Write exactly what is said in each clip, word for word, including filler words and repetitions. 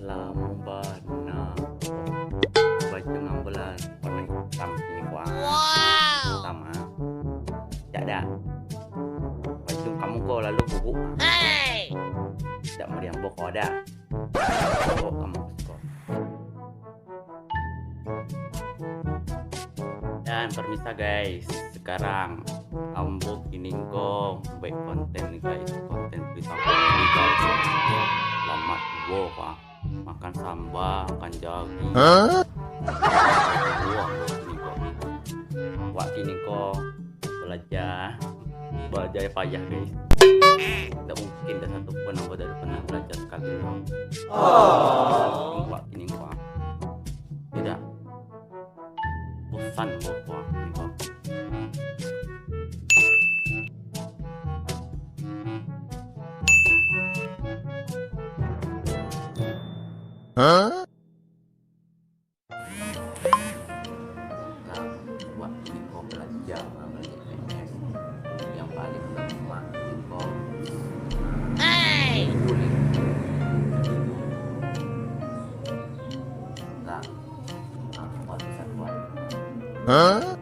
Lamo bana. Baju ngambulan warna hitam sini, wah. Hitam, ah. Cak dak. Baju kamu ko lalu bubuk, ah. Dak mau diambo ko dak. Ambo kamu ko. Dan permisa guys, sekarang ambo kini ko buek konten guys, konten berita komedi guys. Lamak juo ka makan samba, makan jari. Hah? Juo ambo kini ko. Wak kini ko balajar, balajar payah guys. Ndak mungkin dak satu pun ambo dak pernah balajar sakali. Oh. Wak kini ko. Tidak. Bosan ambo ko. Hah? Nah, buat niko belajar, belajar P N S. Yang paling lemak niko. Hei! Nah, nah, buat bisa buat. Hah?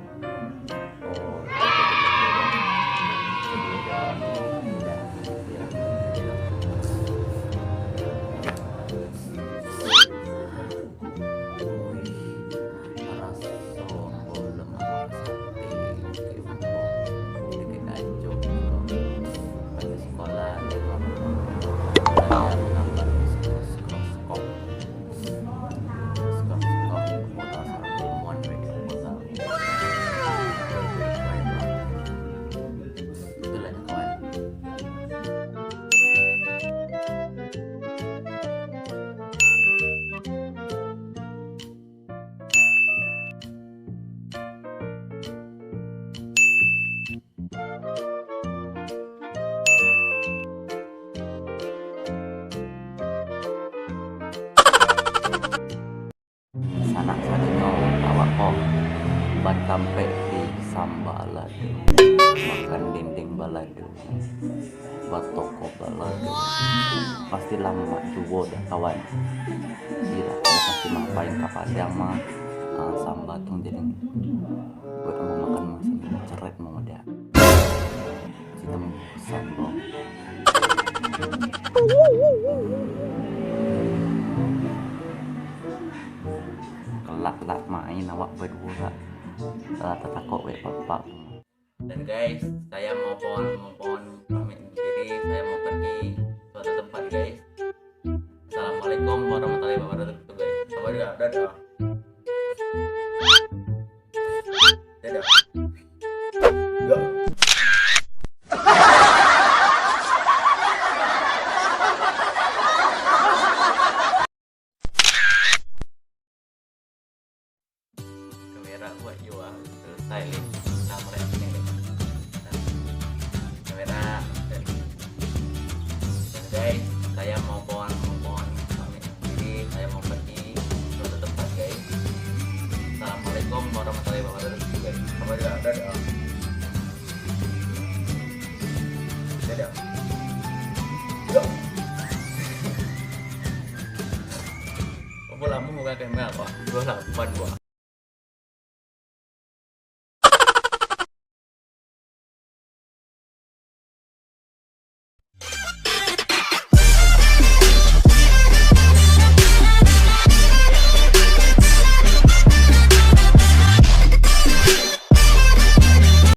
Sanak sadonyo awak ko, batampek di samba lado, makan dendeng balado, batoko balado, pasti lamak juo dah kawan. Iyo lah, ambo pasti mampain ka Padang mah, ah, samba tu jadi buek ambo makan mah, ceret mah dah. Cito samba. Kelak lah main awak baduo lah. Lah tatakok wek bapak. Dan guys, saya mohon, mohon pamit diri, saya mau pergi suatu tempat guys. Assalamualaikum warahmatullahi wabarakatuh guys. Apa juga? Dadah. Dadah. Kamera buat jua selesai lih. Nah, mulai sini lih. Nah, kamera dari. Dan guys, saya mohon, mohon pamit diri, saya mau pergi suatu tempat guys. Assalamualaikum warahmatullahi wabarakatuh guys. Apa juga? Dadah. Dadah. Yo. Apa lama bukan kamera apa? Dua lapan buah.